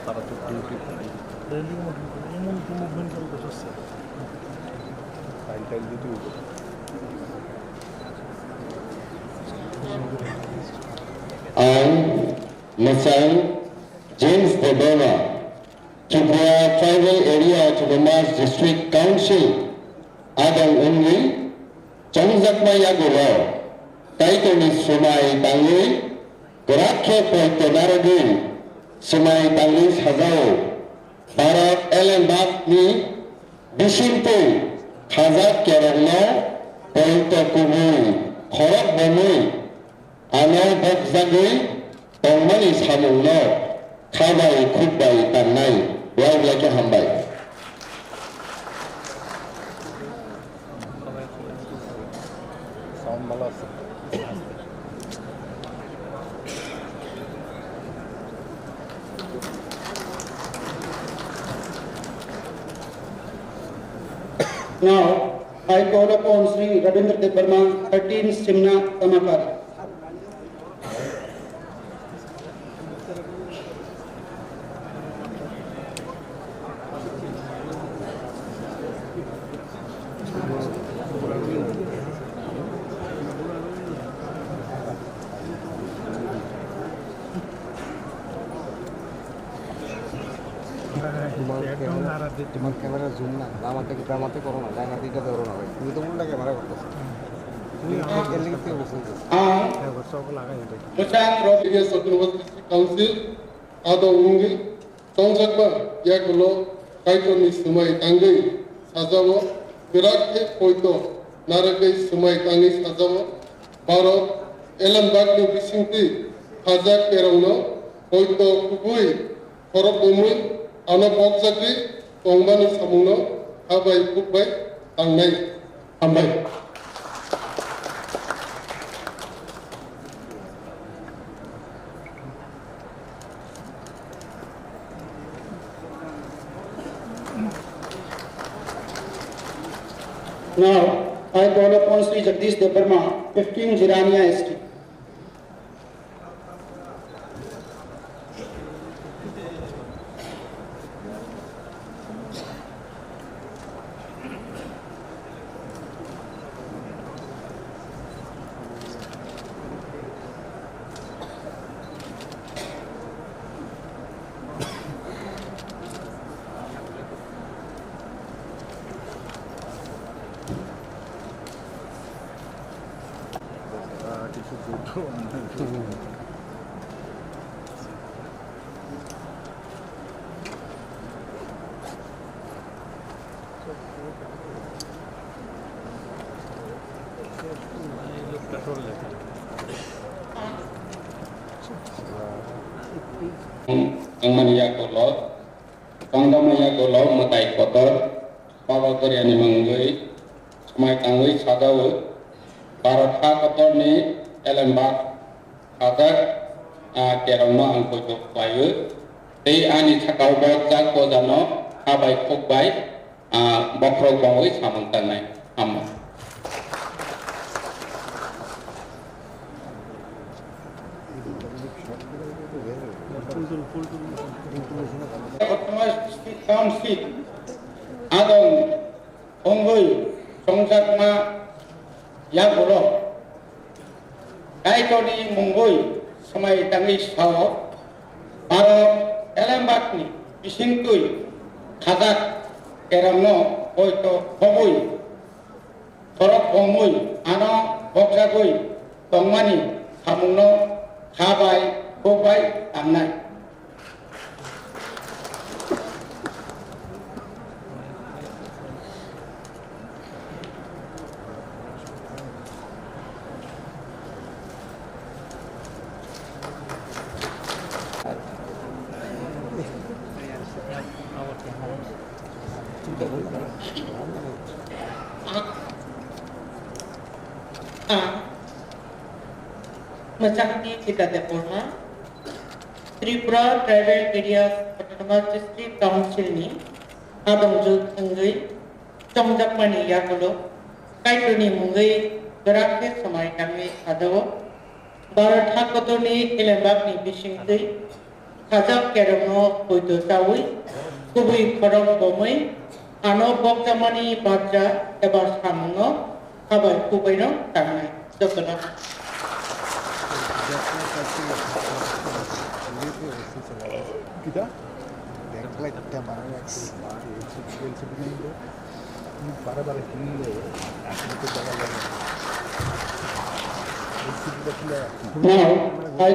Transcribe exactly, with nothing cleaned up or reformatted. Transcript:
Ang Mwchang James Debbarma, Tripura Tribal Area Autonomous District Council adong wngwi chongjakma yagulo Kaitorni swmai tangwi kwrak khe poito narwgwi swmai tangwi sajao. Bharat Elembakni bisingtwi khajak kerongno poito kubui khorok bomwi ano bokjagwi tongmani samungno kha bai khuk bai tangnai. Belai belai khe hambai. Now, I call upon Shri Ravindra Debbarma, thirteen Simna Tamakar. তোমার ক্যামেরা, তোমার camera zoom না, বামাতে কি বামাতে করো না, ডাইনাতে এটা ধরো না ভাই, তুমি তো উল্টা ক্যামেরা করতেছো। তুমি আমার গেলে কি অবস্থা? Ang Mwchang Rock Area Autonomous District Council adong wngwi chongjakma yagulo Kaitorni swmai tangwi sajao, kwrak khe poito narwgwi swmai tangwi sajao. Bharat Elembakni bisingtwi khajak kerongno poito kubui khorok bomwi ano bokjagwi tongmani samungno kha bai khuk bai tangnai. Hambai. Now, I call upon Shri Jagdish Debbarma, fifteen Jirania Street. Ang mani yakolog, tongdamani yakolog mwtai kotor, Baba Goriani mungwi swmai tangwi sajao, Bharat ha kotorni elembak hajak, ah, kerongno ang poito khlaiwi, tei ani sakao bo jak bojano ha bai khuk bai, ah, bokhorok bongwi samung tangnai. Hambai. Autonomous District Council adong wngwi chongjakma yagulo Kaitorni mungwi swmai tangwi sao, Bharat elembakni bisingtwi khajak kerongno poito khobwi khorok bomwi ano bokjagwi tongmani samungno kha bai khuk bai tangnai. Mwchangni Chita Debbarma, Tripura Tribal Areas Autonomous District Council ni adongjwk wngwi chongjakmani yagulo Kaitorni mungwi kwrak khe swmai tangwi sajao. Bharat ha kotorni elembakni bisingtwi Sajak kerongno poito chawi, kubui khorok bomwi, ano bokjakmani barja eba samungno habai kubaino tangnai. Jotono. Now, I